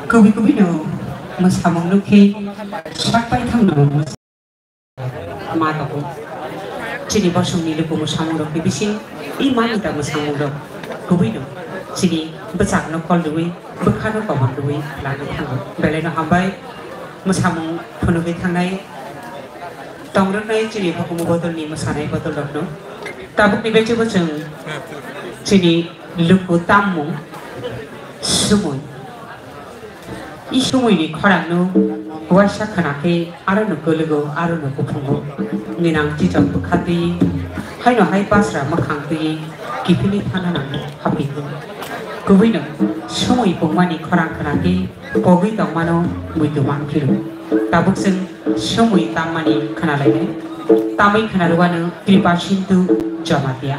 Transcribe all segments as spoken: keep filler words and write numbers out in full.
Kubui kubui no mwsamung nukhe sak paithang no ma tongo. Chini bosongni luku mwsamung rokni bising i mani da mwsamung rok kubui no chini bwchak no kol rwui bwkha no komon rwui lagwi thango. Belai no hambai mwsamung phunugwi thangnai. Tong rwknai chini hukumu bodolni mwsanai bodol rokno. Tabukni bechebo chwng chini luku tammung sumui. I sumuini khorangno uaisa khwnakhe arono kwlwgo, arono kuphungo. Ninang chichok bwkha twi, haino hai basra mwkhang twi kiphilwi thana nango haphingo. Kubuino sumui pungmani khorang khwnakhe pogwi tongmano muitu mangphiro. Tabuk chwng sumui tammani khwnalainai, tamwi khwnarwano Kripa Sindhu Jamatia.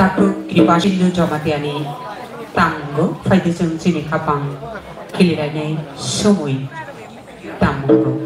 Takhuk Kripa Sindhu Jamatiani tanggo phaidi chwng chini khapang khililainai sumui tangmungo.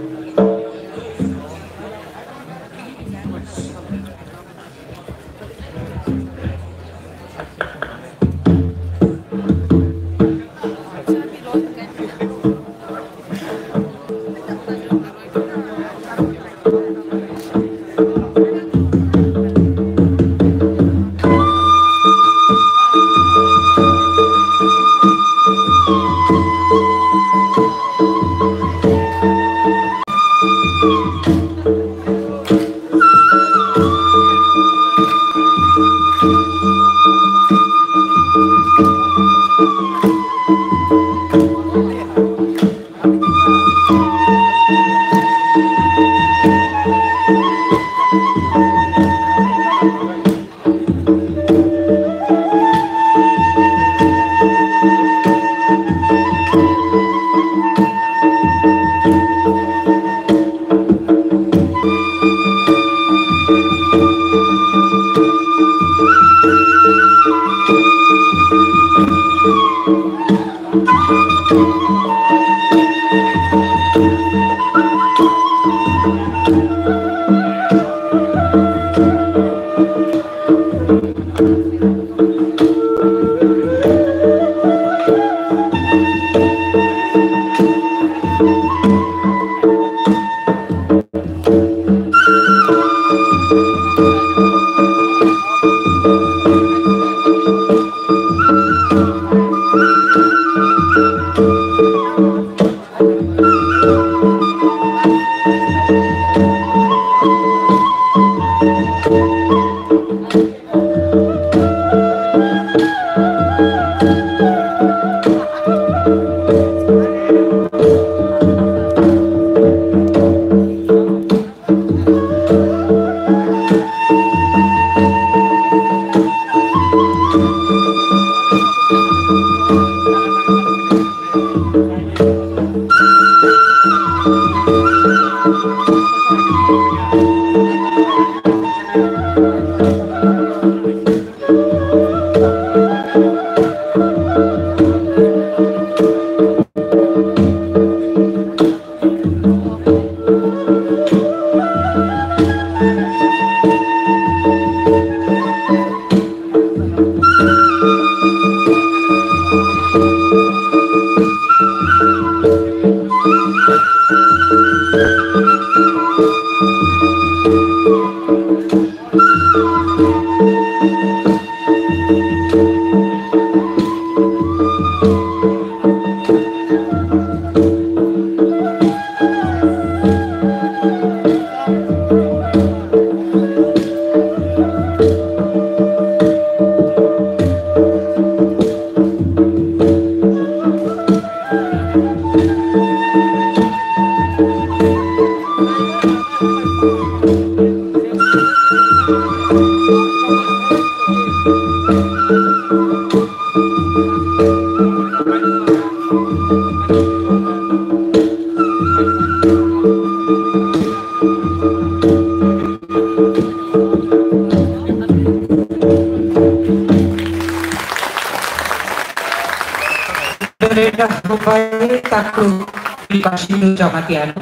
Berenda hambai taku Bipasinu Jamatiano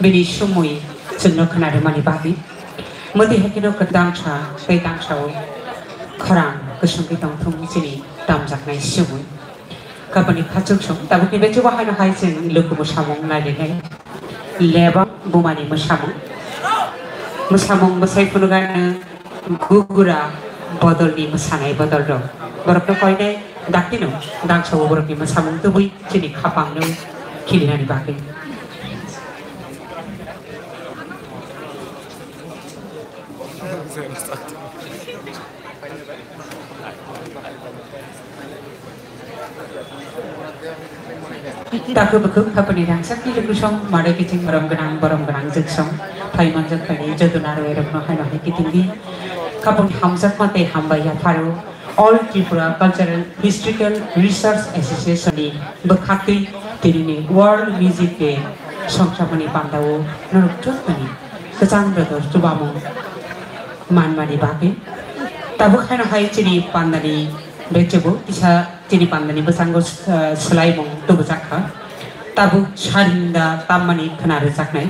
bini sumui chwngno khwnarwmani bagwi. Modi hakino kwdangsa tei tangsa-o khorang kwswngwi tongthung chini tamjaknai sumui. Kapani khachuk song, tabukni bechugo haino hai chwng luku mwsamung nailinai. Lebang bumani mwsamung. Mwsamung bwsai phunugano gugura bodolni mwsanai bodol rok. Borokno koinai daktino, dangsa borokni mwsamung tubui chini khapangno khilinani bagwi. Takhuk bukhuk khapani rangchakni lukusong, mare kiching borom gwnang, borom gwnang jwksong, phai manjak phaini joto narwai rokno haino hai kitingdi. Khapang hamjakma tei hambai yapharo All Tripura Cultural Historical Research Association ni bwkhaktwi tinini World Music Day songchakmani pandao norok jottoni kwchang joto chubamung manmani bagwi. Tabuk haino hai chini pandani bechebo kisa chini pandani bwskango, eh, swlaimung tubujak kha. Tabuk sarinda tammani khna rwjaknai.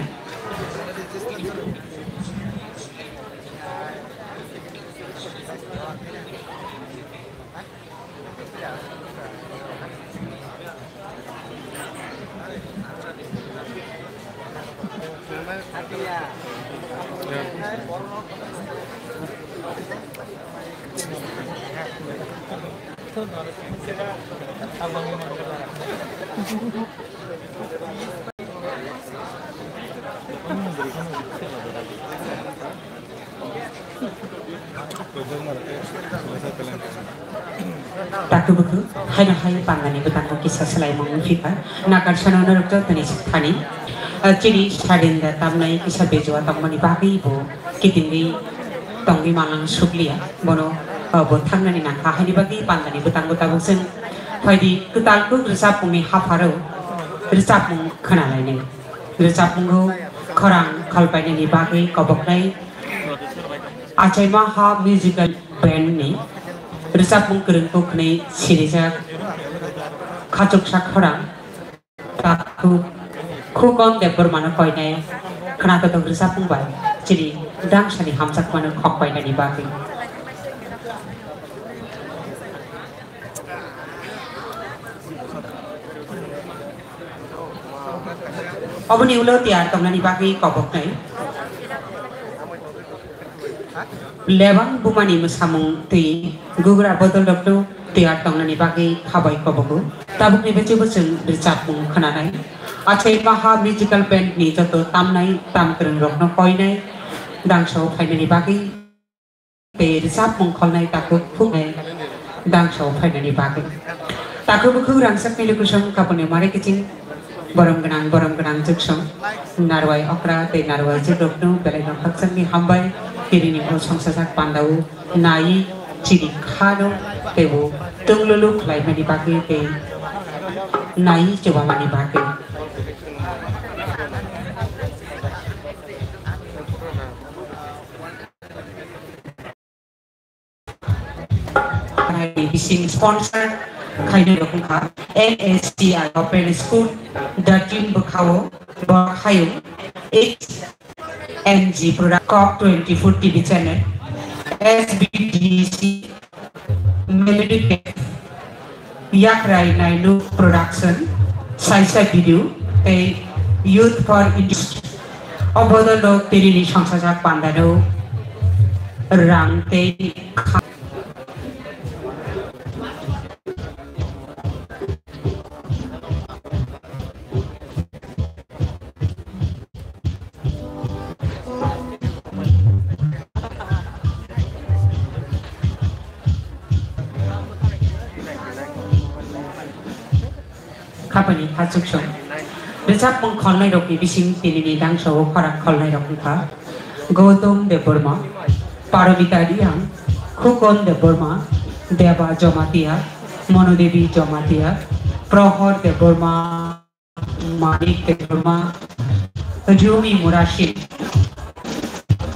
Takhuk bukhuk, haino hai pandani bwkango kisa swlaimung wngphikha. Nakarsano norok joto ni thani, ah, chini sadinda tamnai kisa bejua tongmani bagwi bo kitingwi tongwi manang sukliya. Bono, ah, bo thangnani nangkha, haini bagwi pandani bwkango tabuk chwng phaidi kwtal kuk rwchapmungni hapharo rwchapmung khwnalainai. Rwchapmungo khorang kholpainani bagwi koboknai Achaima Ha Musical Band ni rwchapmung kwrwng kuk hwnwi sirijak khachuksa khorang takhuk Khukon Debbarmano koinai khwnakotok rwchapmung bai chini dangsani hamjakmano khokpainani bagwi. Oboni ulo tiyar tongnani bagwi koboknai. Lebang bumani mwsamung twi gugra bodol rokno tiyar tongnani bagwi khabai kobogo. Tabukni bechebo chwng rwchapmung khwnanai. Achai Maha Musical Band ni joto tamnai tamkwrwng rokno koinai dangsao phainani bagwi tei rwchapmung kholnai takhuk khuknai dangsao phainani bagwi. Takhuk bukhuk rangchakni lukusong kapuni mare kiching borom gwnang, borom gwnang jwksong narwai okra tei narwai jwkrokno belaino khakchangni hambai kirini o songsajak pandao nai chini khano teibo tunglulu khlaimani bagwi tei nai chubamani bagwi. Bising sponsor khainai rok wngkha N S T I Open School, The Team Bwkhao, Borok Hayung, X M G Product, Cop twenty-four T V Channel, S B D C, Melody Cafe, Yakrai Nainu Production, Saisa Video, tei Youth for Industry. Obodono tinini songsajak pandano rang tei kha- Khapani hachuk song. Rwchapmung khornai rokni bising tinini dangsa o khorang khornai rok wngkha Gautam Debbarma, Paramita Reang, Khukon Debbarma, Deba Jamatia, Monodevi Jamatia, Prohor Debbarma, Manik Debbarma, Jumi Murashid.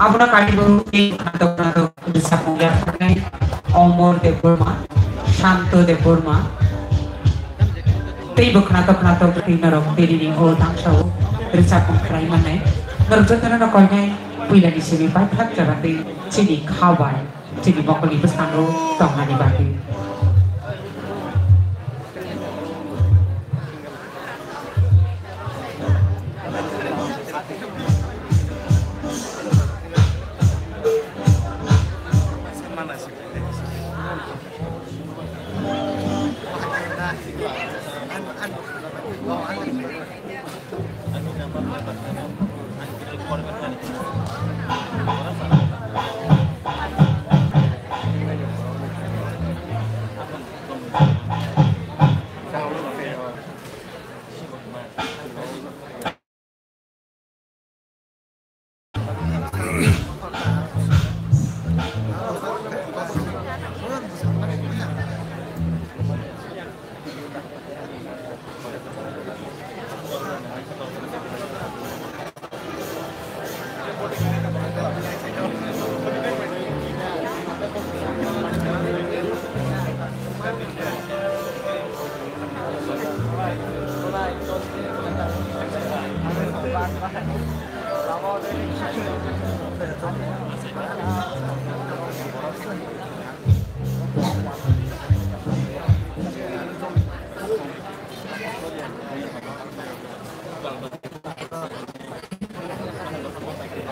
Abono kaibo tei khantokna rok rwchapmung yapharnai Omor Debbarma, Shanto Debbarma. Tei bo khnatok khnatok twi norok tei nini o tangsa o rwchapmung khlai mannai. Norok jotono no koinai puilani simi paithak jora twi chini kha bai, chini mokolni bwskango tongnani bagwi.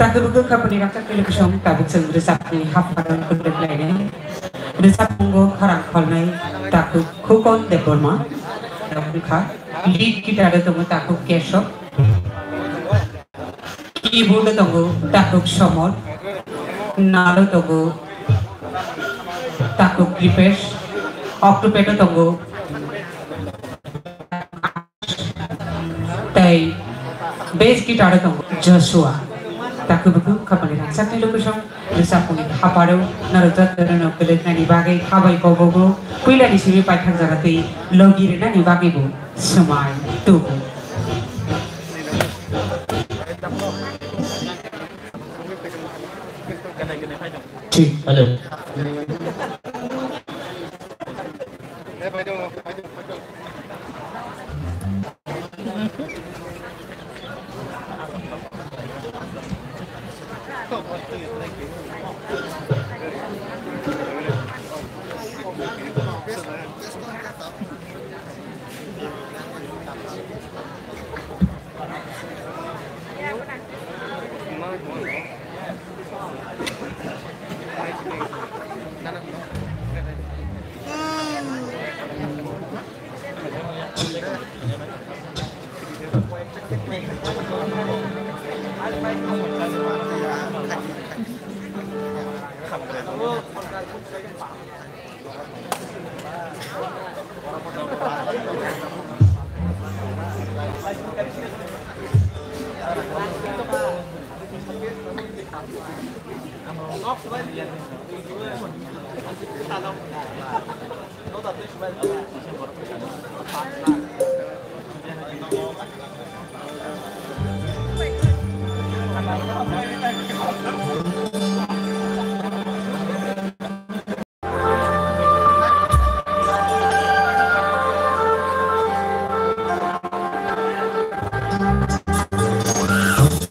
Takhuk bwkha bwni rangchak twi lokesong tabuk chwng rwchapmungni hapharo kwplwk lainai. Rwchapmungo khorang kholnai takhuk Khukon Debbarma, wngkha lead guitar-o tongo takhuk Kesok, keyboard-o tongo takhuk Somor, nalo tongo takhuk Kripesh, octopad-o tongo tei bass guitar-o tongo Joshua. Takhuk bwkha bwni rangchak twi lokesong rwchapmungni hapharo norok jotono kwlwknani bagwi kha bai kobogo puilani simi paithak jora twi logi rwnani bagwi bo swmai tubu. Hello.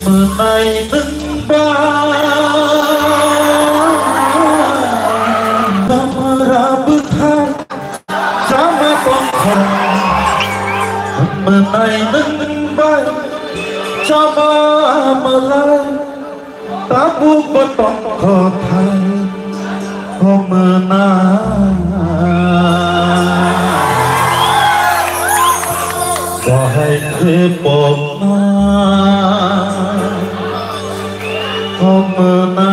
Mwnai nwng ba chamra bwthai chama tongkha. Mwnai nwng ba chama Tabuk bo tongkho thai homna. Bahai khe pokna homna.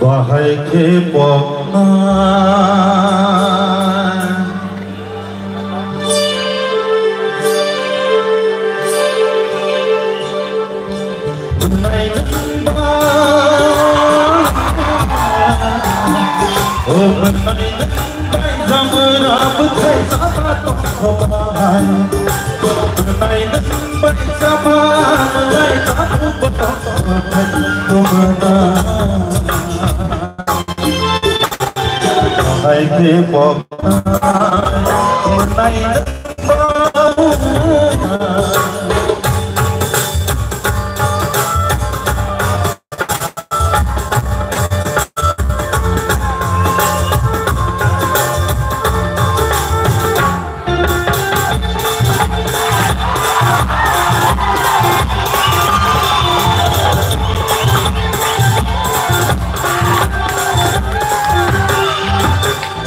Bahai khe pokna. Hai khe pok nai.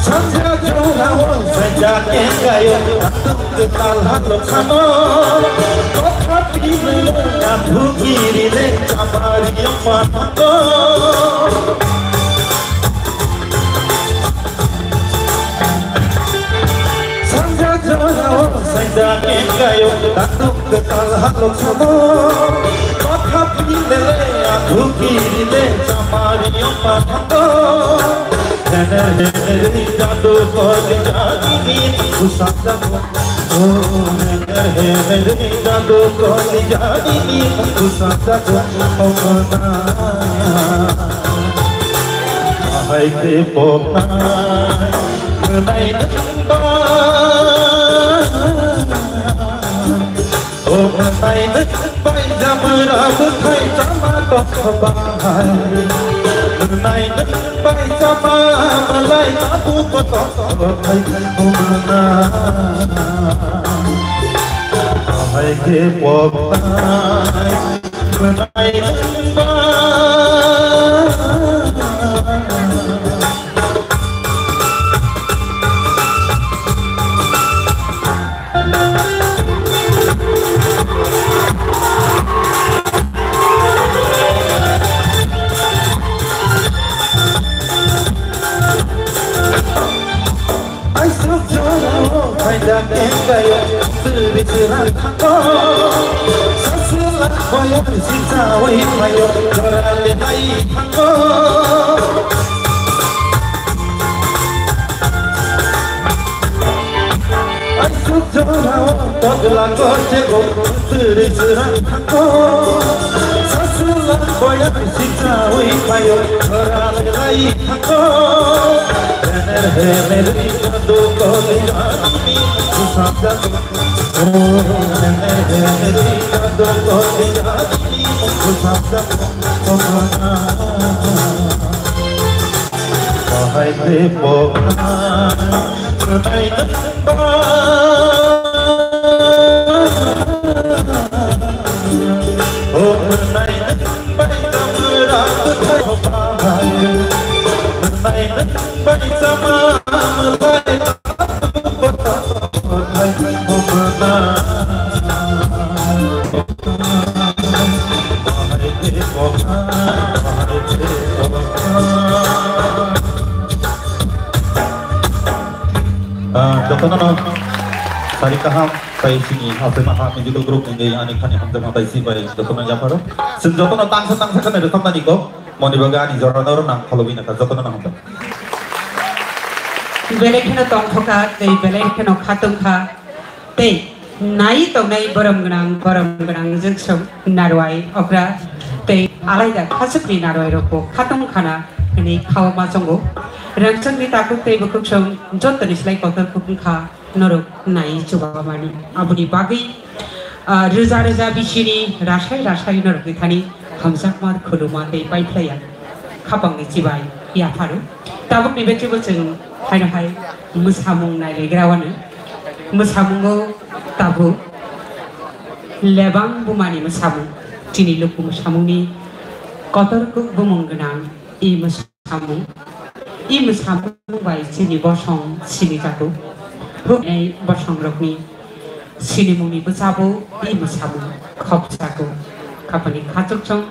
Sanja jorao saijak engkayo, kwtal halo khano. Kotha tini athugiri le chamari pango. Sanja jorao saijak engkayo, kwtal halo khano. Kotha tini le athugiri le chamari pango. Hener hener jadu koi jadini kusam jago. Oh, hener hener jadu koi jadini kusam jago. Oh, na. Hai te pokna. Nai nang ba. O bwtai nwng bai jamura bwthai chama tong bahai. Bwtai nwng bai chama malai tabu kotor bwthai bumna. Bahai khe bwthai bwtai nwng bai. Aisuk jorao khaijak engkayo, suri sura thango. Sasula koyo, siksa oi mayo, jorale hai thango. Aisuk jorao togla gorjego, suri sura thango. Sasula koyo siksa oi payo, jorale lai thango. Hener hener ri do koli ani kusam jago. Oh, hener hener ri do koli ani kusam jago. Bahai te pokna, nai nang ba. Oh, nai nang bai jamura bwthai bahai. Nai nang bai jama malai. Ah, jotono no sari kaham, tai sini Afrima ha musical group ni ani khani hamjakma tai si bai jotono yapharo. Sing jotono tangsa tangsa khane rwkhamnani kok. Moni bagwi ani jorano oro nang kholobwi nakha, jotono nang hamjak. Belai kheno tongthokha, tei belai kheno khatungkha, tei nai tongnai borom gwnang, borom gwnang jwksong narwai okra tei alaida khachukni narwai rokbo khatungkhana hwnwi khao ma chongo. Rangchakni takhuk tei bwkhuksong jottoni slai kotor kuk wngkha. Norok nai chubamani. Aboni bagwi, ah, rwja rwja bisini rasai rasai norokni thani hamjakma khuluma tei paiphlaiya khapangni chibai yapharo. Tabukni bethibo chwng haino hai mwsamung nailegra wano. Mwsamungo tabuk Lebang bumani mwsamung, chini luku mwsamungni kotor kuk bumung gwnang i mwsamung. I mwsamung bai chini bosong sinijago. Huknai bosongrokni sinimungni bwsabo i mwsamung khopjago. Khapani khachuksong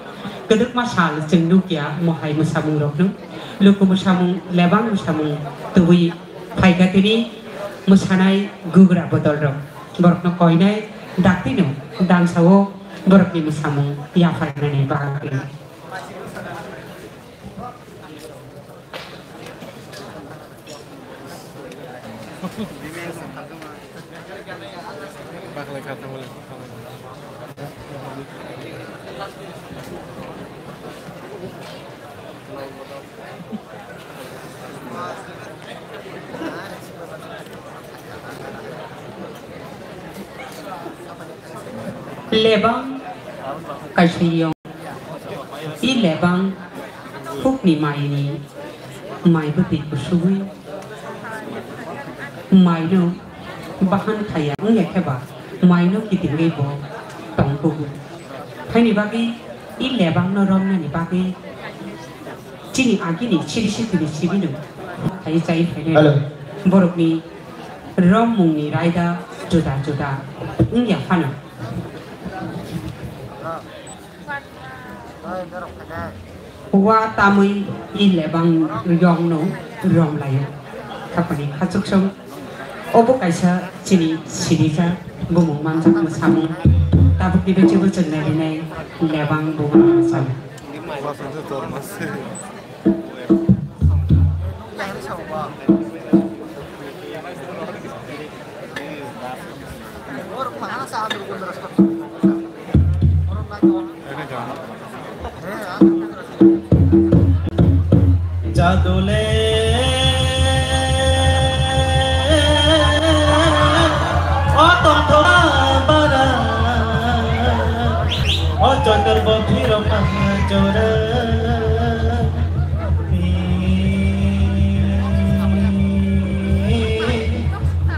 kwdwkma sal chwng nukya mohai mwsamungrokno. Luku mwsamung, lebang mwsamung tubui phaikha tini mwsanai gugra bodolrok. Borokno koinai daktino dansao borokni mwsamung yapharnani bagwi. Lebang kaisa yong, i lebang hukni maini mai bwtwi kusugwi maino bahan khaiya wngya khe ba maino kitingwi bo tong kugo. Haini bagwi i lebangno romnani bagwi chini agini siri sitini sibino khai chai phainai. Hello. Borokni rommungni raida juda juda wngya phano. Wa tamwi i lebang yongno romlaio. Khapani khachuksong obo kaisa chini sinijak bumung manjak mwsamung. Tabukni bisingo chwng nailinai lebang bumung mwsamung. Jadole o tongthok bara o chondro bo phiro pahar jora.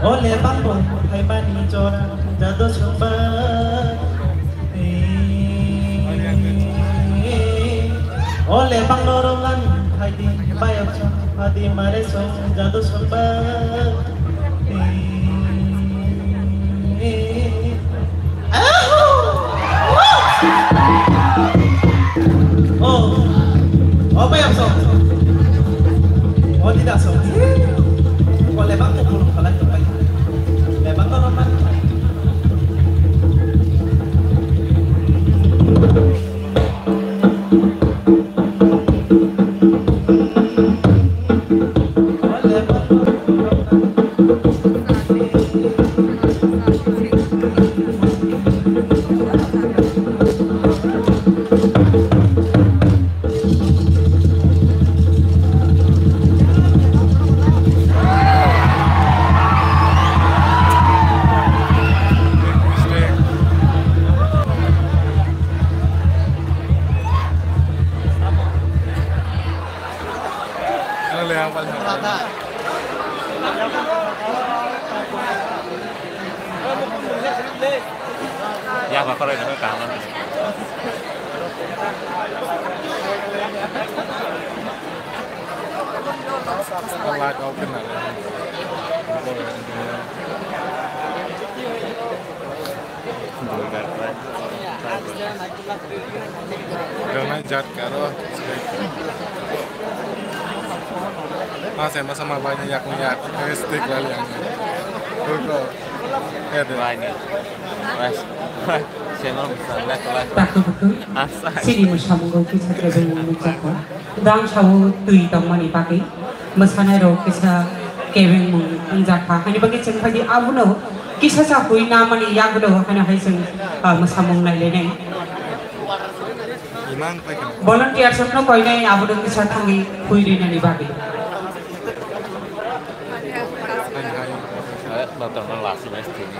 O lebang bo phaimani jora jado songba. O lebang norok lani phaidi bayok song phadi mare song jado songba. Oh, oh, bayam sok. Oh, tidak sok. Oh, lebang ko pulung kalai ko pai. Lebang ko roman. Yak ba koroi no kaham. Light off kena. Ganai jat karo. Masa masa ma bai yak yak stick lal yang. Koko. Ede. Bai ni. Bai. Channel bisa lihat lah. Takhuk bukhuk. Asa. Chini mwsamungo kisa kebeng nukjakha. Dangsao twi tongmani bagwi mwsanairok kisa kebengmung wngjakha. Hani bagwi chwng phaidi abono kisa cha hwi namani yagulo hano hai chwng, ah, mwsamung nailainai. Volunteers rokno koinai abono kisa thangwi hwi rinani bagwi. Hai, hai. Eh, bathroom-o last match tini.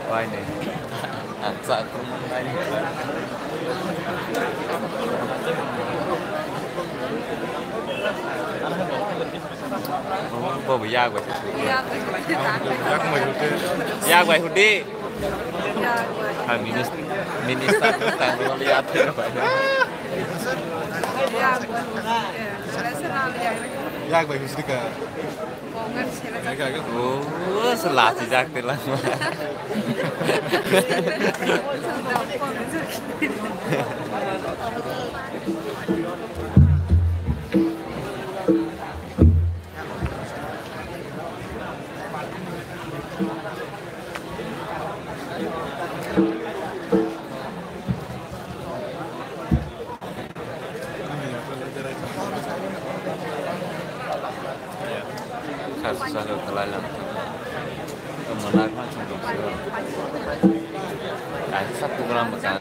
Why ni? Ang sa kurang main. Bo bo yak bai. Yak bai hudi. Ha, minis-, minister tang wal ya thira bai. Yak bai hudi ka. Oh, se lachi jak te lang. Kasu salo kalai lang. Manak ma chung dong sio. Kaisa program bwkha.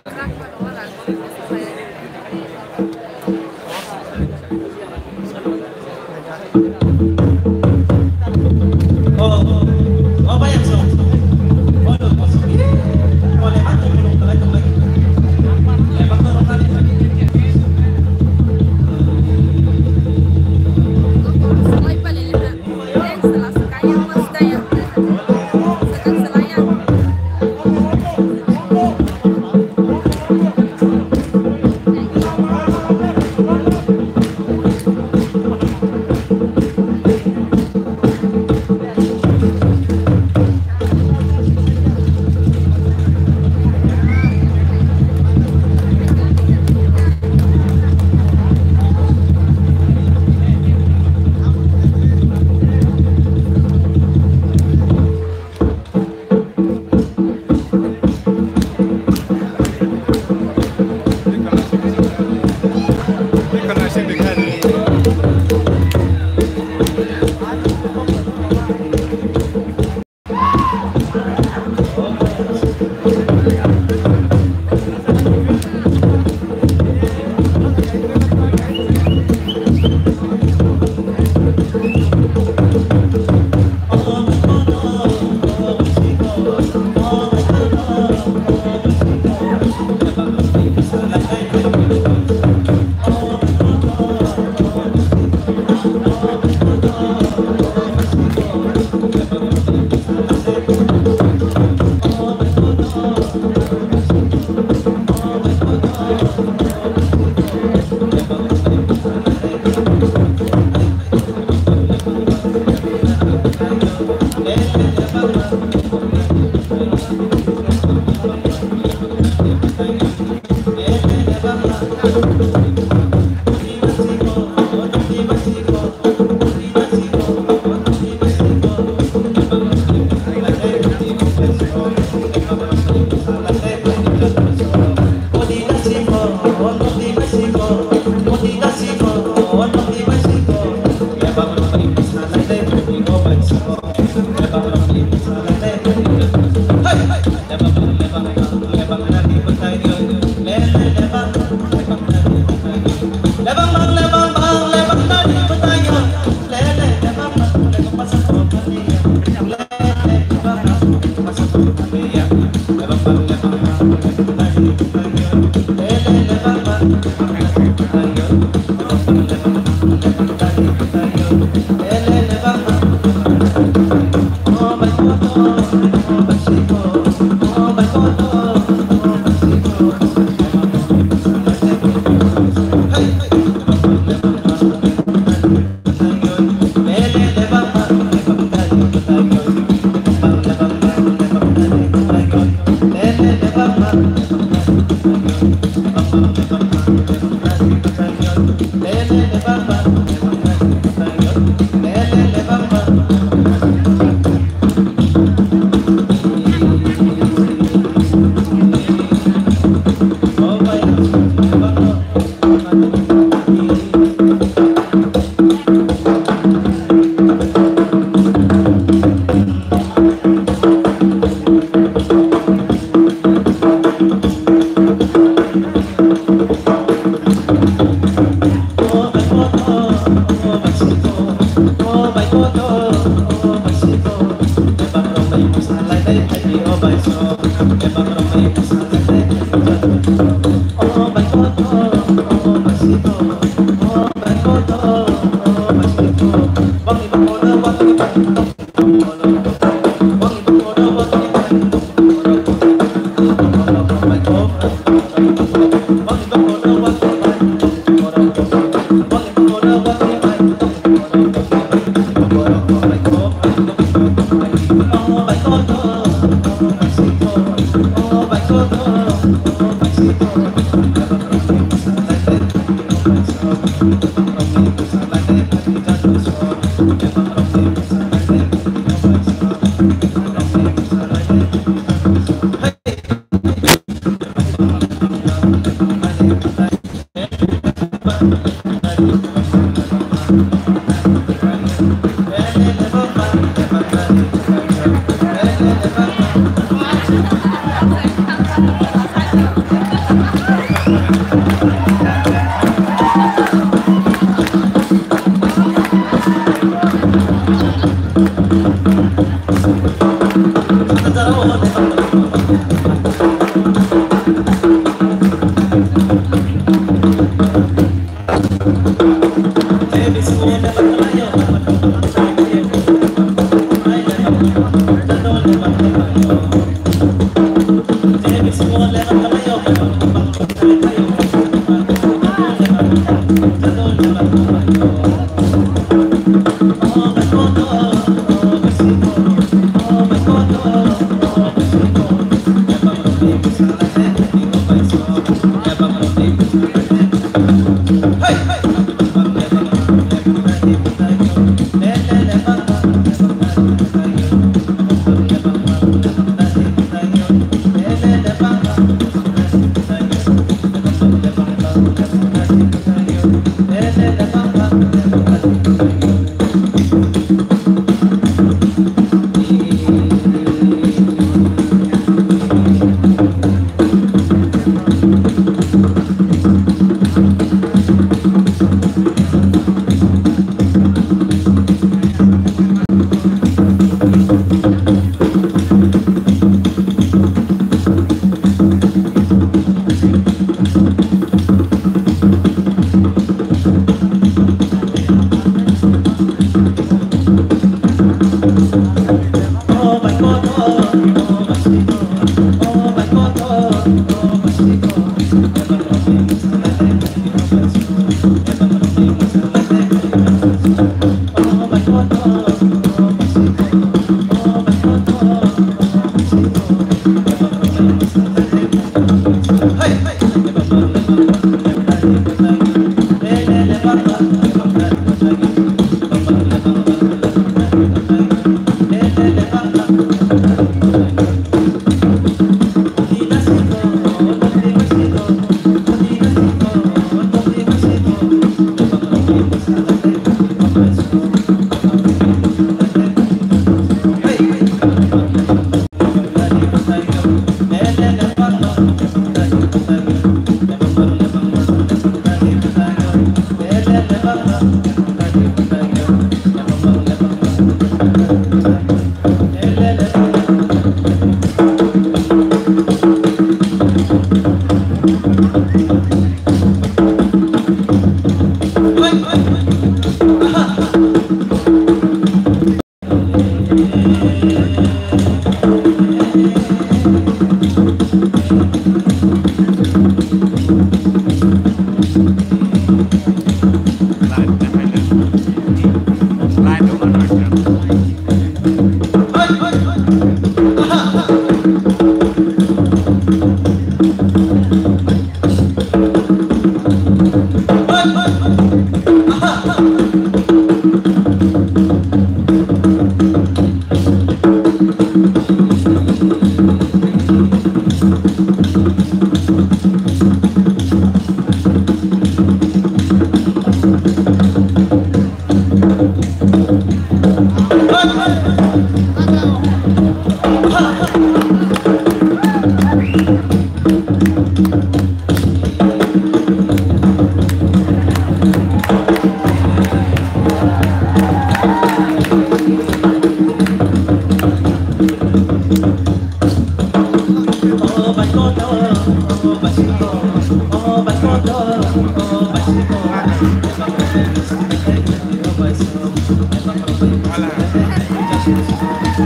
Ah,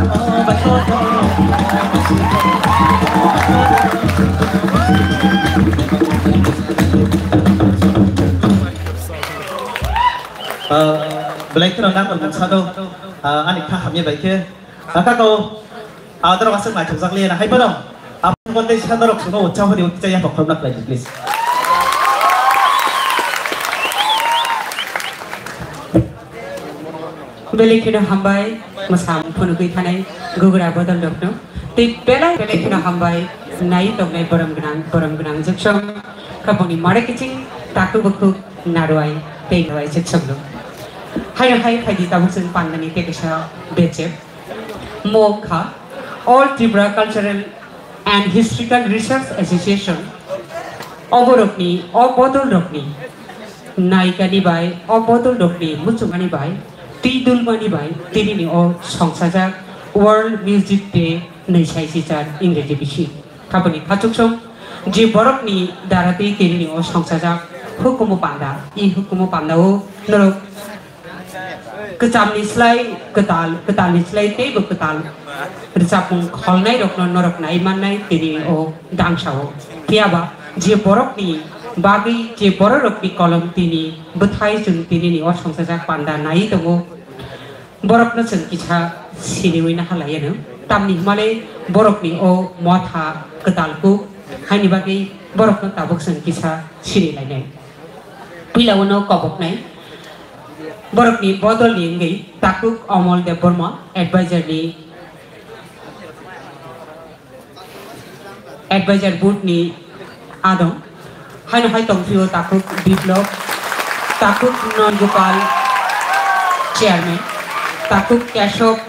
belai kheno nangmani mungsa do, ah, ani kha hamya bai khe. Kaka ko, ah, dorok aswk naithokjak liya na hai bono. Aboni bodei sa dorok swngo utsaho di, utsa ya pokholna khlai di, please. Belai kheno hambai, mwsam phunugwi thanai gugra bodol rokno. Tei belai, belai kheno hambai, nai tongnai borom gwnang, borom gwnang joksong, khaboni mare kiching, takhuk bukhuk, narwai, tei narwai joksong rok. Haino hai phaidi tabuk chwng pandani tei kaisa bechep. Mo wngkha All Tripura Cultural and Historical Research Association, oborokni, o bodolrokni naikani bai, o bodolrokni muchungmani bai, twi dulmani bai, tinini o songsajak World Music Day nwi sai sichar Ingreji bisi. Khaboni khachuksong je borokni dara twi tinini o songsajak hukumu panda, i hukumu pandao norok kwchamni slai kwtal, kwtalni slai teibo kwtal rwchapmung kholnairokno norok nai mannai tini o dangsao. Phiyaba je borokni bagwi, je bororokni kolom tini bwthai chwng tinini o songsajak panda naiwi tongo, borokno chwng kisa siniwi naha laianw. Tamni hwnmale borokni o motha kwtal kuk haini bagwi borokno tabuk chwng kisa sini lainai. Puila uno koboknai. Borokni bodolni wngwi takhuk Amol Debbarma, advisor ni, advisor board ni adong. Haino hai tongphio takhuk Biplop, takhuk Nongopal, chairman, takhuk Keshob,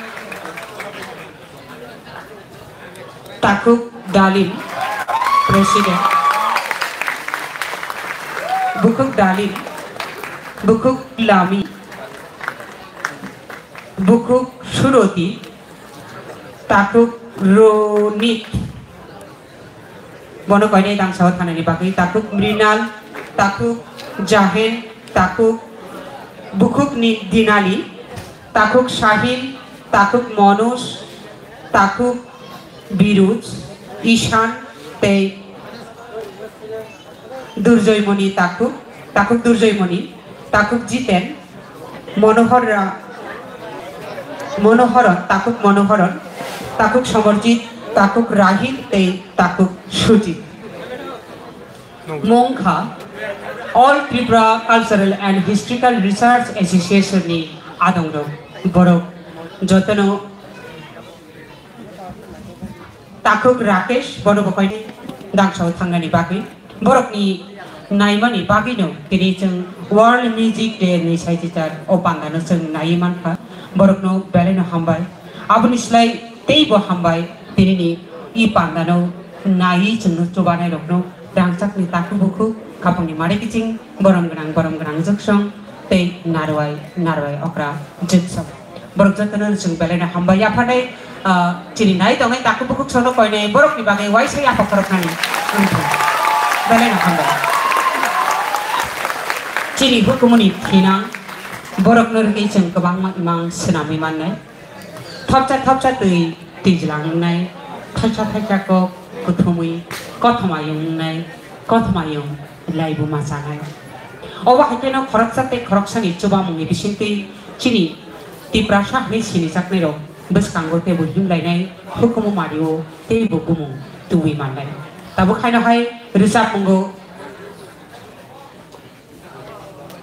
takhuk Dalim, president, bukhuk Dalim, bukhuk Lami, bukhuk Suroti, takhuk Ronit. Bono koinai dangsao thanani bagwi takhuk Mrinal, takhuk Jahen, takhuk bukhuk ni Dinali, takhuk Sahil, takhuk Manoj, takhuk Biruj, Ishan tei Durjoymoni takhuk, takhuk Durjoymoni, takhuk Jiten, Monohor Ra-, Monohoron, takhuk Monohoron, takhuk Somarjit, takhuk Rahil tei takhuk Sujit. Mungkha All Tripura Cultural and Historical Research Association ni adongrok, borok jotono takhuk Rakesh, bono bo koinai dangsao thangnani bagwi, borokni naimani bagwino tini chwng World Music Day ni sai chichar o pandano chwng naiwi mankha. Borokno belaino hambai. Aboni slai teibo hambai tinini i pandano naiwi chwngno chubanairokno rangchakni takhuk bukhuk, khapangni mare kiching, borom gwnang borom gwnang joksong tei narwai narwai okra joksong. Borok jotono chwng belaino hambai yapharnai, ah, chini nai tongnai takhuk bukhuk sono koinai borokni bagwi uaisa yapha khoroknani wngkha. Belaino hambai. Chini hukumuni thinang borokno rwgwi chwng kwbangma imang swnamwi mannai. Thopsa thopsa twi twijlang wngnai, thaisa thaisa kok kuthumwi kothomayung wngnai, kothomayung laibu machanai. Obo hai kheno khoroksa tei khoroksani chubamungni bisingtwi chini Tiprasa hwnwi sinijaknairok bwskango teibo himlainai, hukumu mario teibo bumung tubui mannai. Tabuk haino hai rwchapmungo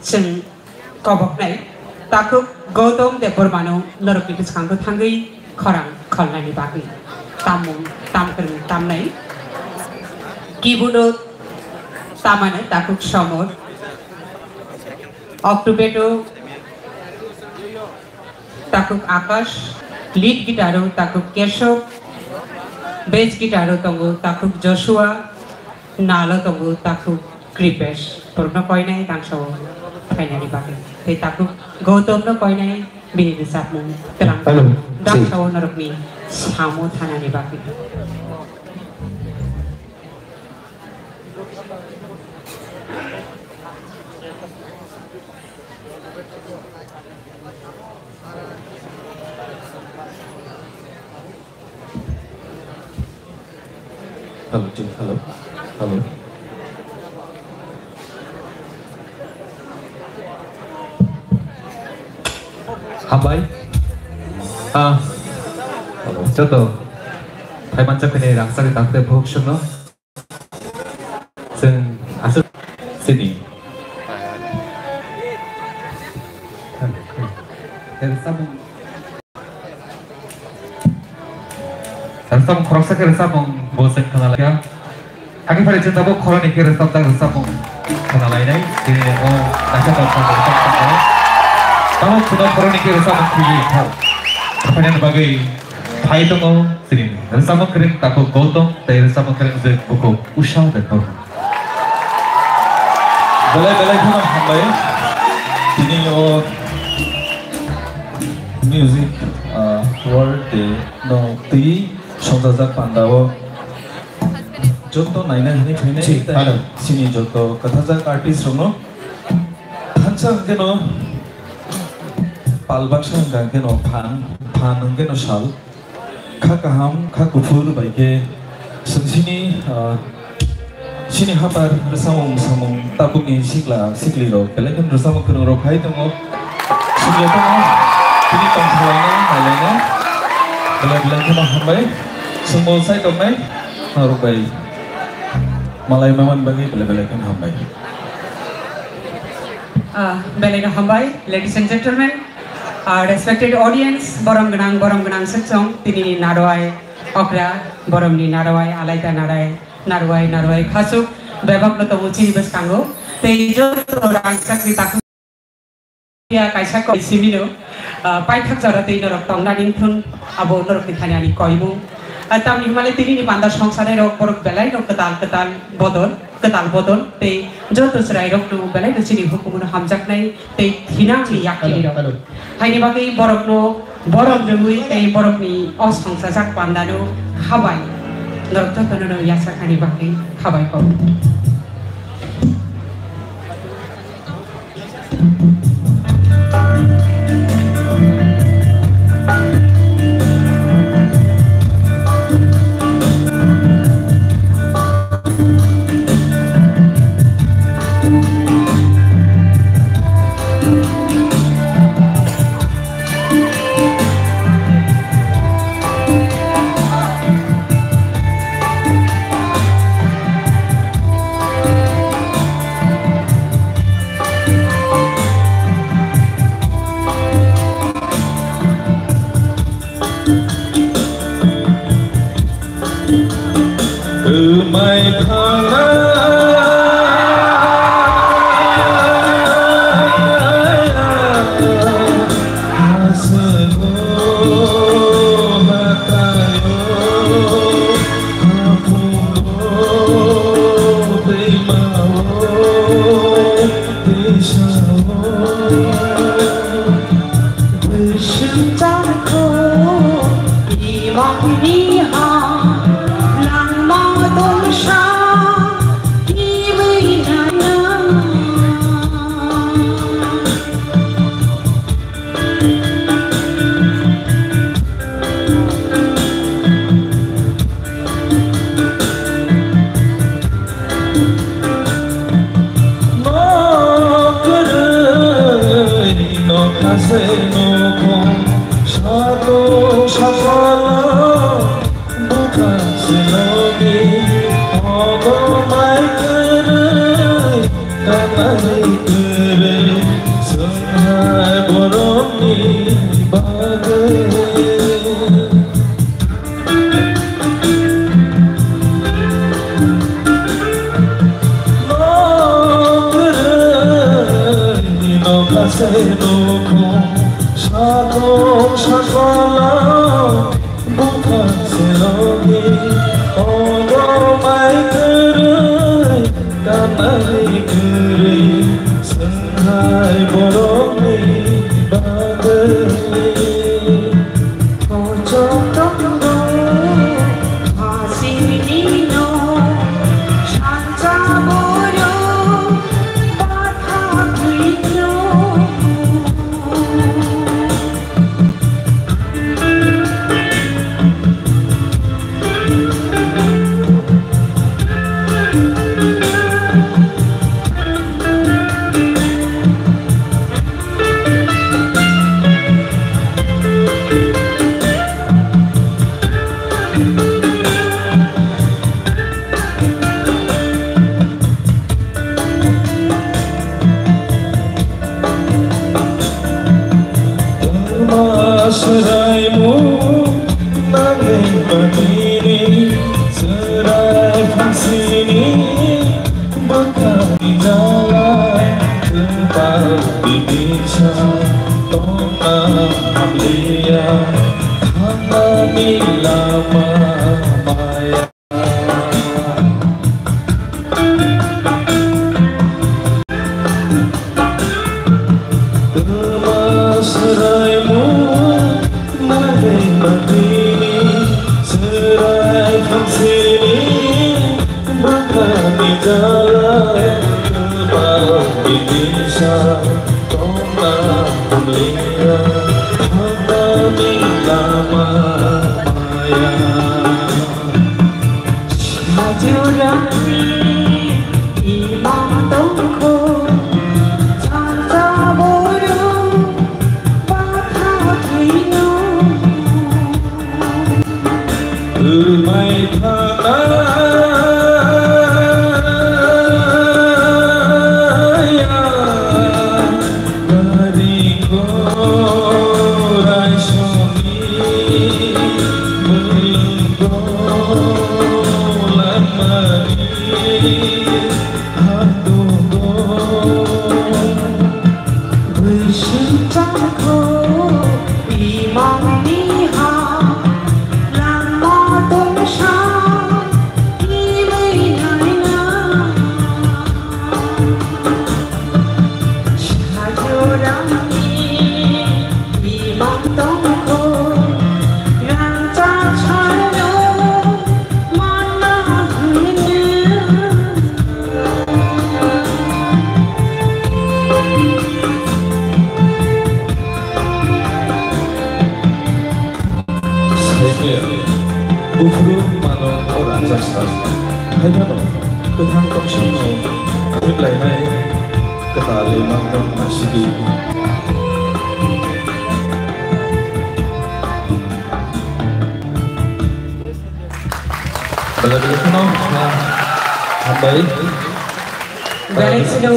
chwng koboknai takhuk Gautam Debbarmano norokni bwskango thangwi khorang kholnani bagwi tamung tamkwrwng tamnai. Keyboardo tamani takhuk Somor, octopado takhuk Akash, lead guitaro takhuk Keshob, bass guitaro tongo takhuk Joshua, nalo tongo takhuk Kripesh. Borokno koinai dangsao phainani bagwi. Tei takhuk Gautamno koinai bini rwchapmung twlang. Hello. Dangsao norokni samo thanani bagwi. Hello, hello, hello. Hambai. Ah. Joto. Phaimanjak khe rangchak ni takte bohok sungno. Chwng aswk sini. Rwchapmung khoroksa khe rwchapmung bo chwng khna lai kha. Hakhe phai chwng tabuk khoroknwi khe rwchapjak rwchapmung khna lainai. Chini o kaisa dopha rwchapmung tabuk chwng khoroknwi khe rwchapmung khwlwi thar. Phainani bagwi phai tongo chini rwchapmung kwrwng takhuk Gautam tei rwchapmung kwrwng jwk bukhuk Usha Debbarma. Belai belai kheno hambai. Tini o music, ah, world day no twi songjajak panda o joto naina hinwi phainai. Chini joto kwthajak artist rokno thansa hwnkhe no pal baksa hwnkha hwnkhe no phan, phan hwnkhe no sal. Kha kaham, kha kuphur bai khe chwng chini, ah, chini hapar rwchapmung samung tabukni sikla siklirok belai kheno rwchapmung kwrwngrok hai tongo. Chwng jotono tini tongthalaina, nailaina belai belai kheno hambai. Chwngbo sai tongnai norok bai malai mamani bagwi belai belai kheno hambai. Ah, belai no hambai, ladies and gentlemen. Ah, respected audience, borom gwnang, borom gwnang sukchong, tini ni narwai okra, borom ni narwai, alaida narwai, narwai, narwai khasuk, bebak no tongo chini bwskango. Tei joto rangchak ni takhuk ya kaisa kok simi no, ah, paithak jora tei norok tongna ning thun, abo norok ni thani ani koimung. Ah, tamni hwnmale tini ni panda songsanai rok borok belai no kwtal kwtal bodol. Kwtal bodol tei joto chwrairokno belai no chini hukumu no hamjaknai tei thinangni yakini rok. Hello, hello. Haini bagwi borokno borom rwui tei borokni o songchajak pandano khabai. Norok jotono no yachakhani bagwi khabai kok. Kwmai thangna aswk o hataio, hapungo twimao twisao. Bwswk chakho imangni ha langma dongsa kiwi nana. Nokhrwi nokha se nokho, sato sakala bwkha se logi, ogo mai kwrwi, kanai kwrwi, chwng hai borokni bagwi. Nini chwrai phangsini bwkhani jala, kwpal bibisa tongna hamliya, thangnani lama maya. Kwma swraimung nainai manwini, chwrai phangsini bwkhani jala, kwpal bibisa tongna hamliya, thangnani lama maya. Sajorani imang tongkho, chanja borok bakha thwino. Rwmai thanaya. Gari korai songni bwlwng bo langmani hatungo. Bwswng chakho imangni ha lama tongsa imwi naina. Saikia, buphuru mano o rangchak sal. Haibano kwthang tongsaino khiplainai kwtal imang tong nasigi. Belai belai kheno hambai. Belai sino.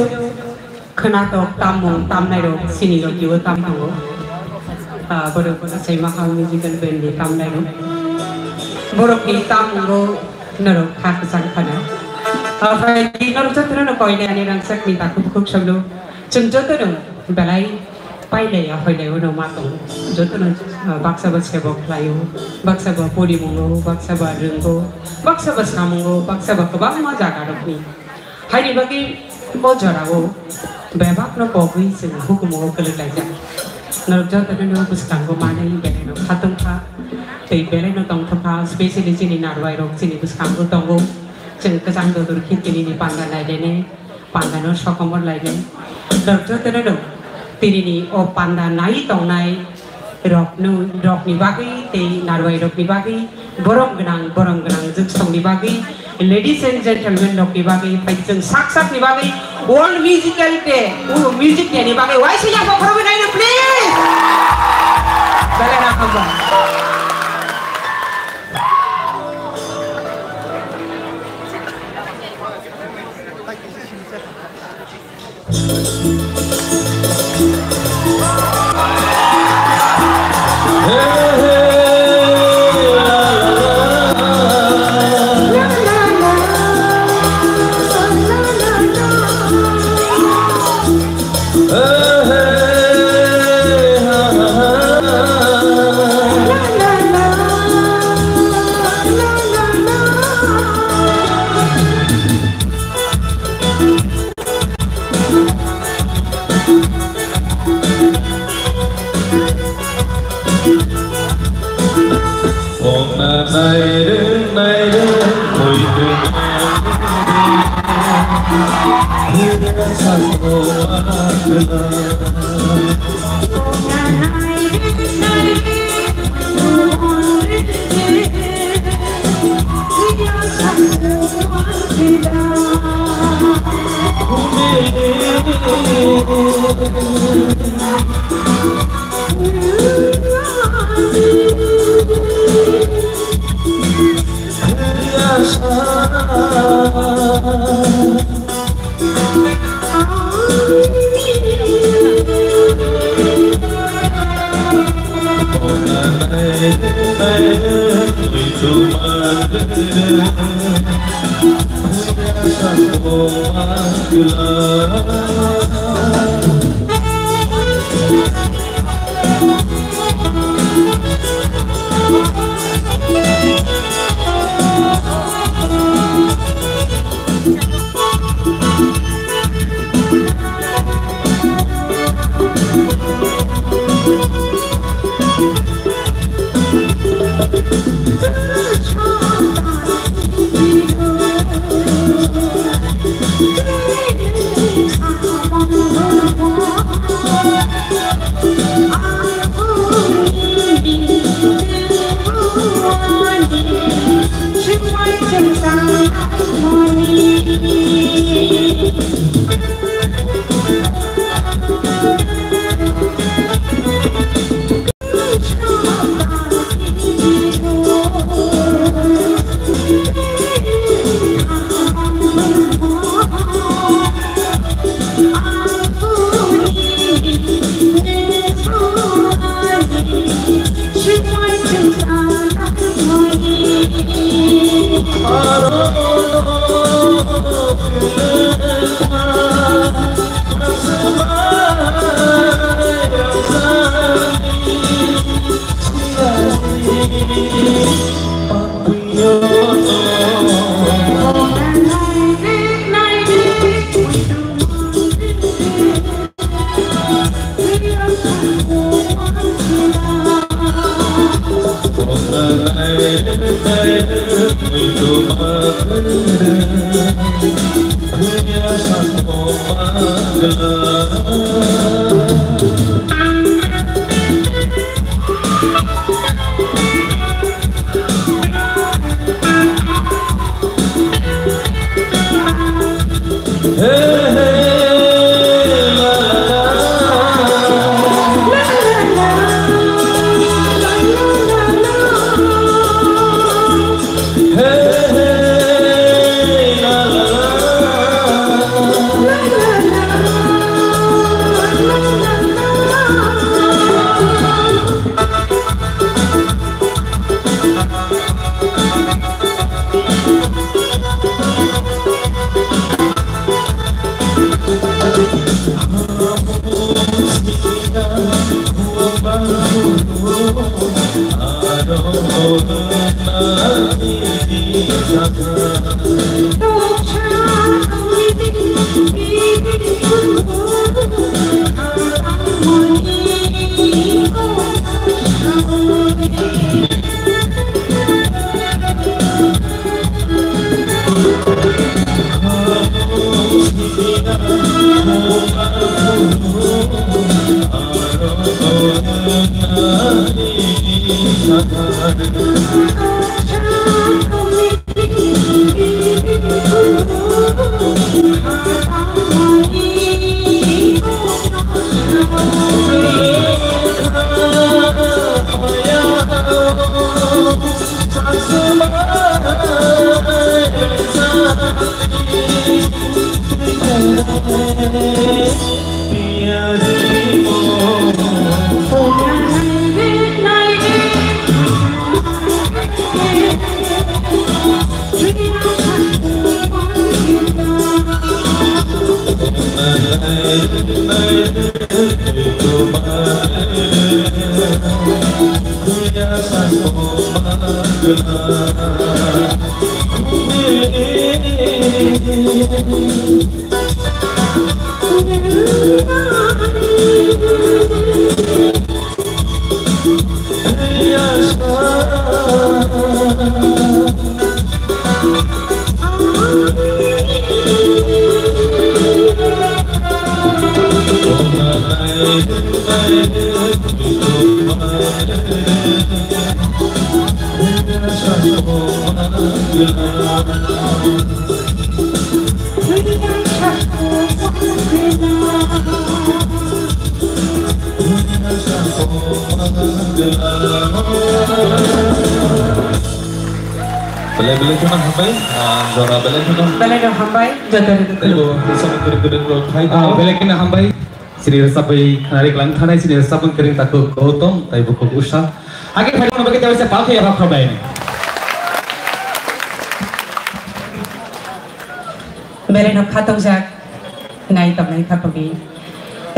Khwnathok tammung tamnairok chini logi o tam tongo. Ah, borok Achaima Hang Musical Band ni tamnairok. Borok ni tammungo norok kha kwchang khana. Ah, phai di norok jotono no koinai ani rangchak ni takhuk khuk salo. Chwng jotono belai pailaiya hoilai o no ma tongo. Jotono, ah, baksa ba sebok khlaio, baksa ba porimungo, baksa ba rwngo, baksa ba samungo, baksa ba kwbangma jaga rok ni. Haini bagwi o jorao bebakno pogwi chwng hukumungo kwlwk laijak. Norok jotono no bwskango manwi belaino khatungkha tei belaino tongthokha, specially chini narwai rok chini bwskango tongo. Chwng kwchang dodor khe tinini panda nailainai, pandano sokomor lainai. Norok jotono no tinini o panda nai tongnai rokno, rokni bagwi tei narwai rokni bagwi, borom gwnang, borom gwnang jwksongni bagwi, ladies and gentlemen rokni bagwi, phai chwng sak sakni bagwi World Musical Day, o Music Day ni bagwi waisa yakbo khorokwi naino, please. Belai rang hamba. Belai belai kheno hambai, ah, jora belai kheno. Belai no hambai, joto ni. Teibo bwsani kwrwi kwrwi rok khai. Ah, belai kheno hambai. Chini rwchapwi khwnari kwlang thanai chini rwchapmung kwrwng takhuk Gautam tei bukhuk Usha. Hakhe phaimano bagwi tei waisa pal khe yapha khorokbai. Belai no khatungjak nai tongmani khapogwi.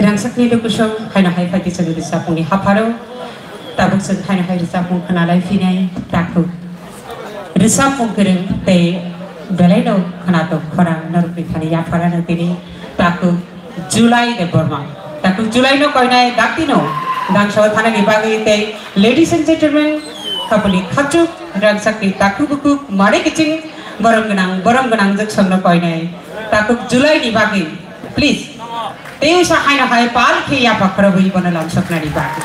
Rangchakni lukusong haino hai phai khe chwng rwchapmungni hapharo. Tabuk chwng haino hai rwchapmung khwnalai phinai takhuk. Rwchapmung kwrwng tei belai no khwnathok khorang norokni thani yapharano tini takhuk July Debbarma. Takhuk July no koinai dakti no dangsa thanani bagwi tei ladies and gentlemen, khapuni khapchuk rangchakni takhuk bukhuk mare kiching borom gwnang borom gwnang jwk songno koinai takhuk July ni bagwi please. Tei sa haino hai pal khe yapha khorobwi bono lamsoknani bagwi.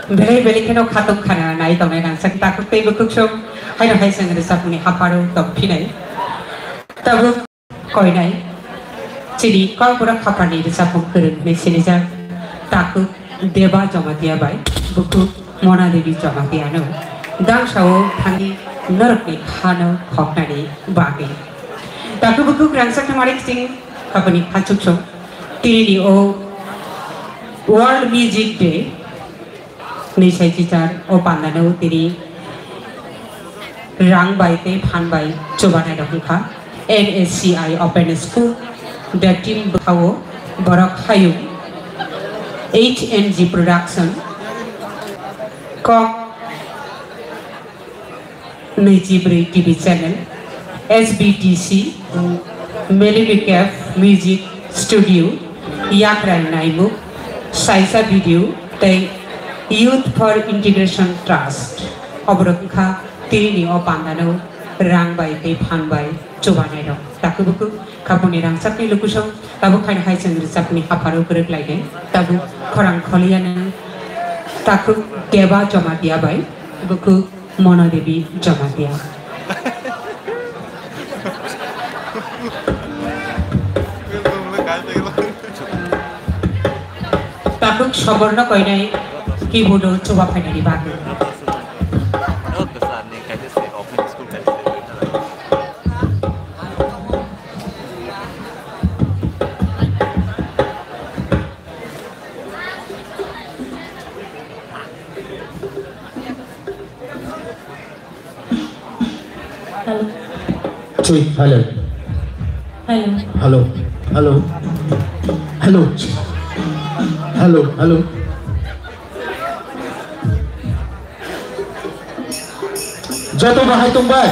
Belai belai kheno khatung khana nai tongnai nangsak takhuk tei bukhuk song haino hai chwng rwchapmungni hapharo tongphinai. Tabuk koinai chini Kokborok haphani rwchapmung kwrwng hinwi sinijak takhuk Deba Jamatia bai bukhuk Mona Devi Jamatiano dangsao thangwi norokni khano khoknani bagwi. Takhuk bukhuk rangchakna mari kiching haphani phachuk song tinini o World Music Day ni sai chichar o pandano tini rang bai tei phan bai chubanai rok wngkha. N S C I Open School, the team bwkhao borok hayung H N G Production, Kok nwichibrwi T V channel, S B T C, Melody Cave Music Studio, Yakrai Naimuk, Saisa Video, tei Youth for Integration Trust. Oborok wngkha tinini o pandano rang bai tei phan bai chubanai rok. Takhuk bukhuk khapuni rangchakni lukusong tabuk haino hai chwng rwchapni hapharo kwrwk lainai. Tabuk khorang kholiyano takhuk Deba Jamatia bai bukhuk Mona Devi Jamatia. Takhuk soborno koinai keyboardo chuba phainani bagwi. Hello. Chui, hello. Hello. Hello. Hello. Hello. Hello. Joto bahai tongbai.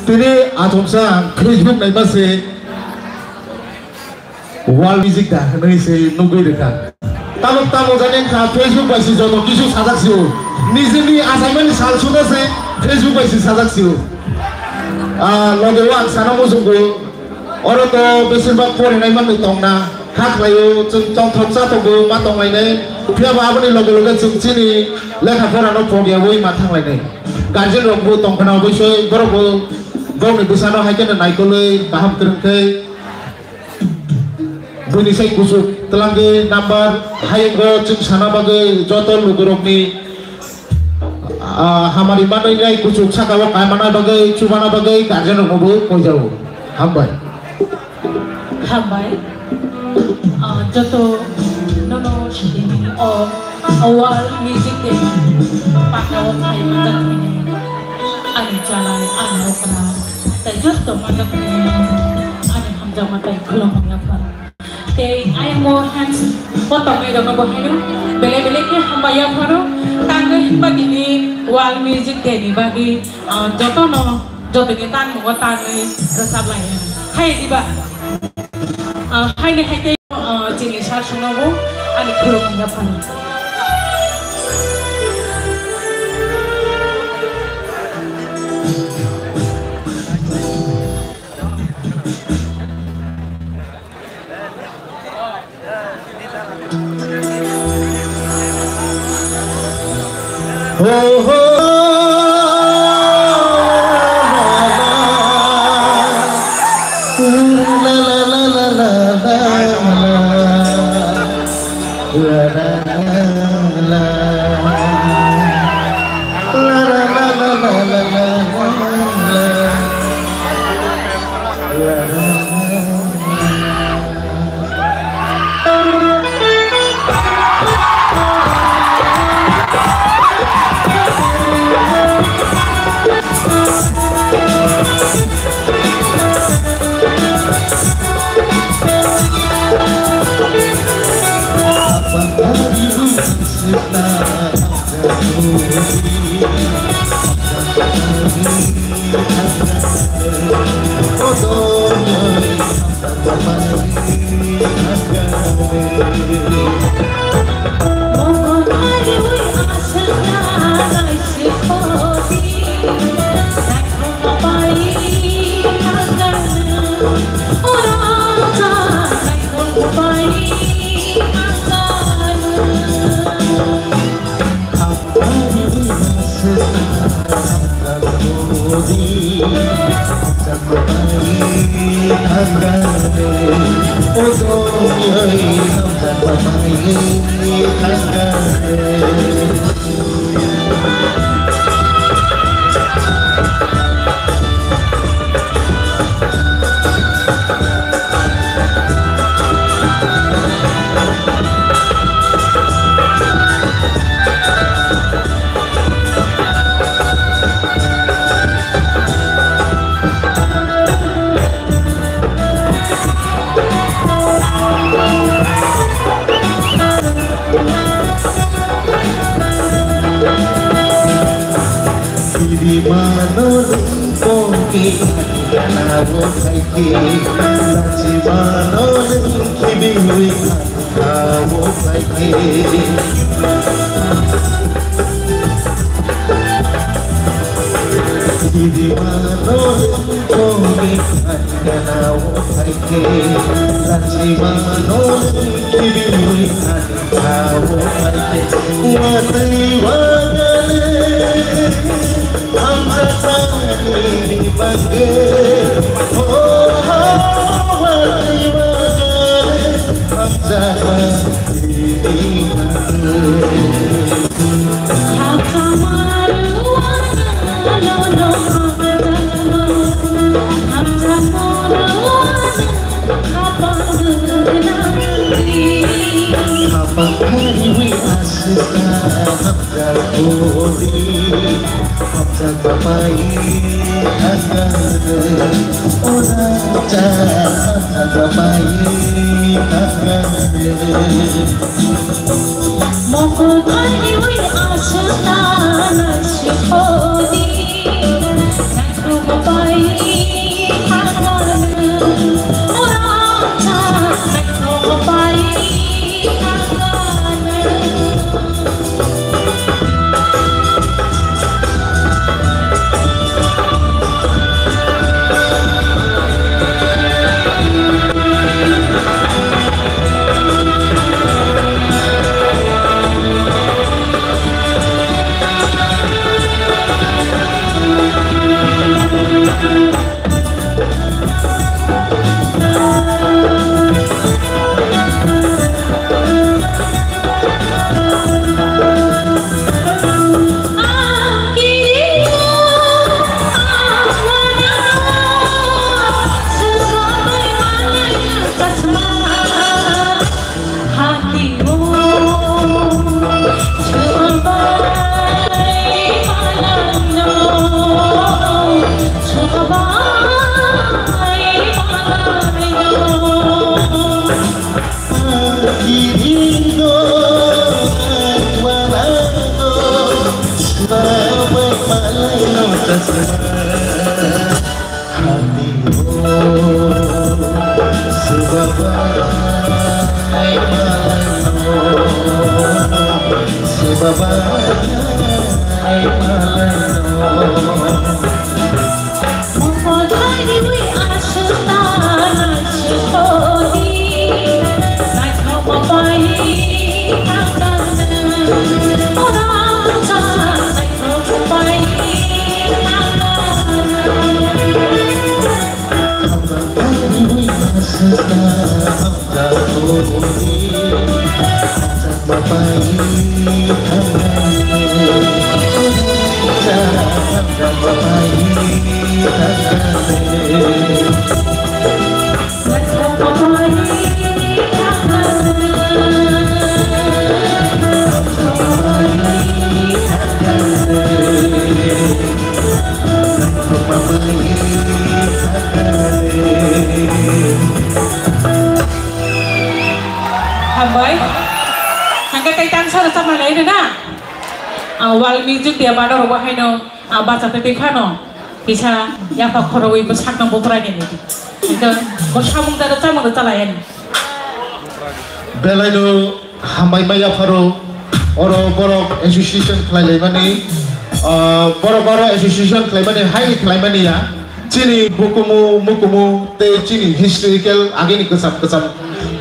Tini achomsa ang khrijwk naima se World Music da hwnwi se nugwi rwkha. Tabuk tabuk jani wngkha Facebook bai se joto kisu sajak sio. Nijini achaimani sal suna se Facebook bai se sajak sio. Ah, loge o ang sana muchungo. Oro to besir bak porinai manwi tongna, kha khlaio, chwng tongthok chathokbo ma tonglainai, phiyaba aboni loge loge chwng chini lekha porano pogyaui ma thanglainai. Guardian rokbo tongkhna oboisoi borokbo bongni bwsano hai kheno naikolwi kaham kwrwng khe buini sai kuchuk twlangwi number hayungo chwng sana bagwi joto lugurokni Ah, hamari manwi nai kuchuk saka o kaimana bagwi, chubana bagwi guardian rokno bo koijago. Hambai. Hambai. Ah, joto nono sitini o, o World Music Day paka o khai manjak ani chalai, ani okra, tai joto manjak ani hamjakma tai khulumung yapha. Tei ayang bo hands bo tongwi rokno bo haino belai belai khe hambai ya phano tangwi hinba tini World Music Day ni bagwi, ah, jotono jotoni tangmungo tangwi rwchap lai hai diba? Ah, haini hai tei, ah, chini sar songno bo ani khulumung ya phano. Kiri mano rungkong ke, kana wo kai ke, lachi mano rungki biwi, kana wo kai ke. Kiri mano rungkong ke, kana wo kai ke, lachi mano rungki biwi, kana Mokol kainwi aswk ta naisik hodi, naithok pai thangmani. Ora cha naithok pai thangmani. Hambai. Hangke tei tangsa rwchapna lai rwna. Ah, world music day bana rogo haino, ah, bacha tei tei phano kisa yapha khorogwi bo sakno bo bwrai ni nidi. Ito bo samung da chamung da chalai ani. Belaino hambai maya pharo oro borok association khlai laimani, ah, borok oro association khlaimani hai khlaimani ya. Chini bukumu, mukumu tei chini historical agini kwcham kwcham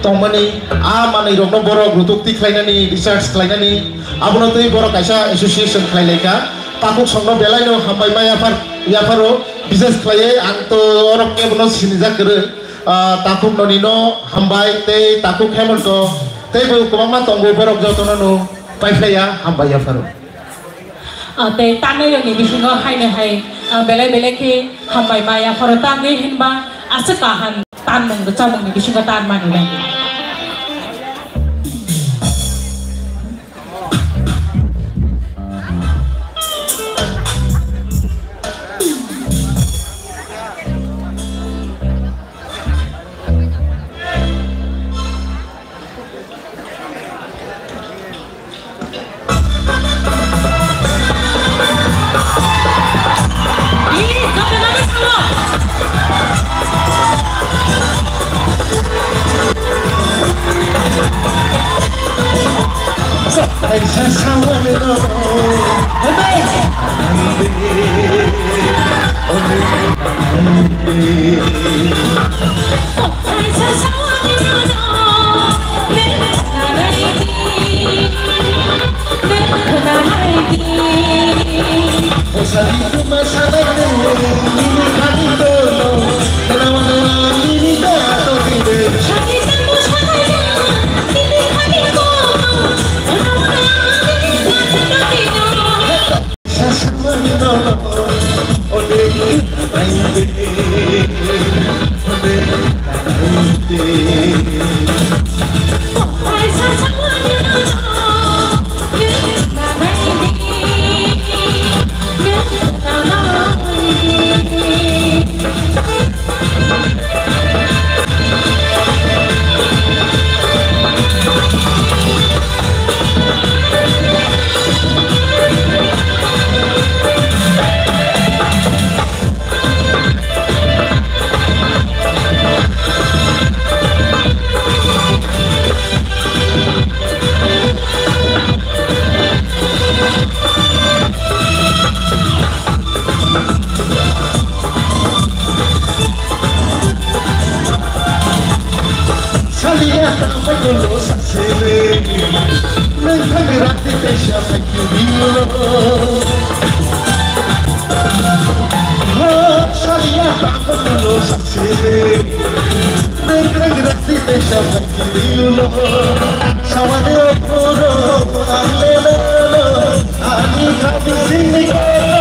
tongmani, a manwi rokno borok rutuk tikhlainani, research khlainani, abono tei borok kaisa association khlai laikha. Takhuk songno belaino hambai ma yaphar, yapharo, bises khlaiwi ang to orok kebono sinijak kwrwi. Ah, takhuk nonino hambai tei takhuk Hemonto tei bo kwbangma tongo, borok jotono no paiphlaiya hambai yapharo. Ah, tei tanwi rokni bisingo haino hai, ah, belai belai khe hambai maya pharo tanwi hinba aswk kaham tanmung chamungni bisingo tan mani lai. Saliya ta pakulo sasele, nang kami rati te sha pakulo. Ho, saliya ta pakulo sasele, nang kami rati te sha pakulo. Sawade okoro, alelo, ani kami singni koro.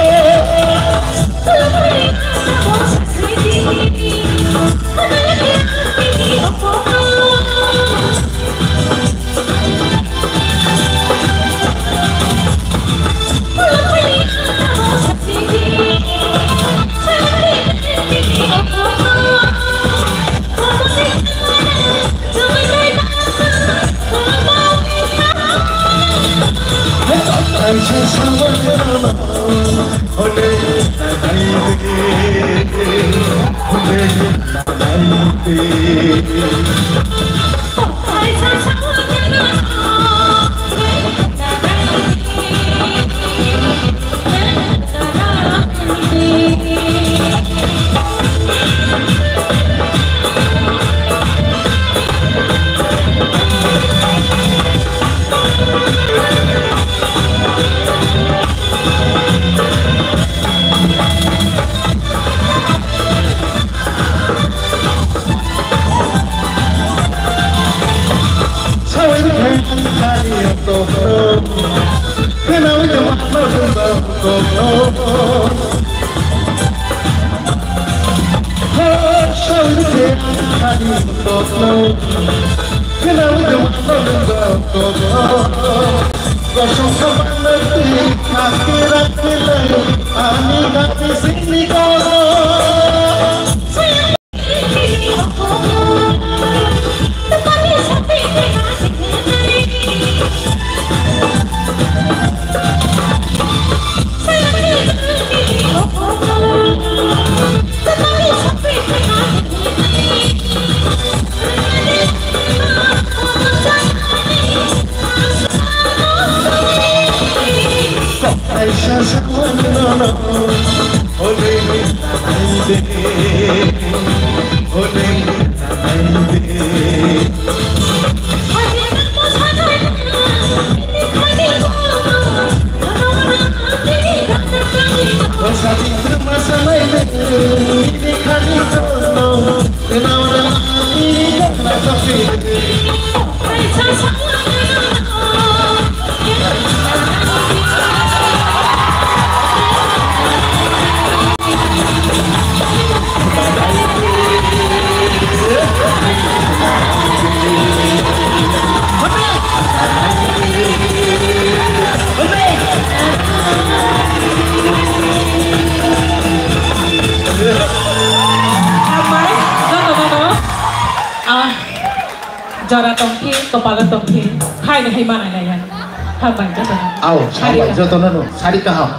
Hambai, joto joto. Ah, jora tongphi, kopalo tongphi, hai no hai manai laiya. Hambai joto. Au, sari hambai ka. Joto no no, sari kaham.